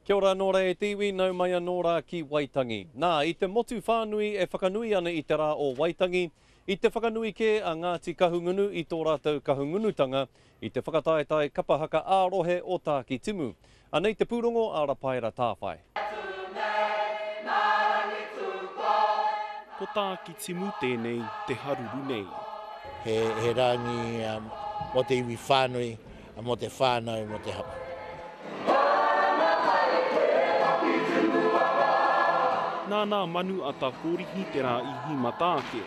Kia ora anō rā e te iwi, nau mai anō rā ki Waitangi. Nā, i te motu whānui e whakanui ana i te rā o Waitangi, i te whakanui kē a Ngāti Kahungunu i tō rātou Kahungunutanga i te whakataetae kapa haka ā-rohe o Tākitimu. Anei te pūrongo a Rapaera Tāwhai. Ko Tākitimu tēnei te haruru nei. He, he rāngi mō te iwi whānui, mō te whānau, mō te hapū. Nā nā Manu a Takorihi te rā i hīmata ake.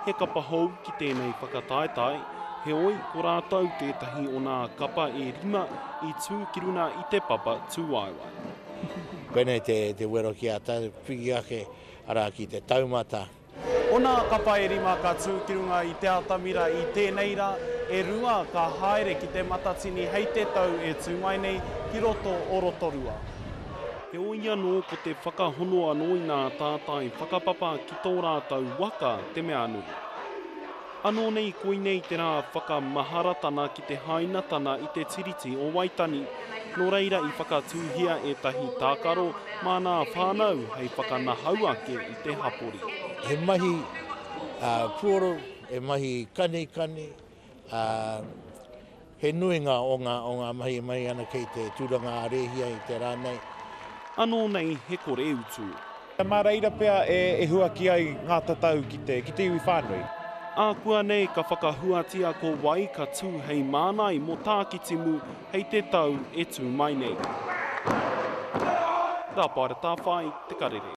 He kapa hou ki tēnei whakataetae, heoi ko rātou tētahi o nā kapa e rima i tū ki runa i te papa tūwaewae. Koinei te, te wero ki a tātou, piki ake, arā, ki te taumata. O nā kapa e rima ka tū ki runga i te atamira i tēnei rā, e rua ka haere ki te Matatini hei te tau e tū mai nei ki roto o Rotorua. Heoi anō ko te whakahono anō i nā tātai whakapapa ki tō rātou waka te mea nui. Anō nei koinei te rā whakamaharatana ki te hainatana i te Tiriti o Waitani, nō reira i whakatūhia ētahi tākaro mā nā whānau hei whakanahau ake i te hapori. He mahi puoro, he mahi kanikani, ā, he nuinga o ngā, o ngā mahi e mahi ana kei te tūranga ā-rēhia i te rā nei. Anō nei he kore utu. Mā reira pea e huaki ai ngā tatau ki te, ki te iwi whānui. Ākuanei ka whakahuatia ko wai ka tū hei mānai mō Tākitimu hei te tau e tū mai nei. Rāpaera Tāwhai, Te Karere.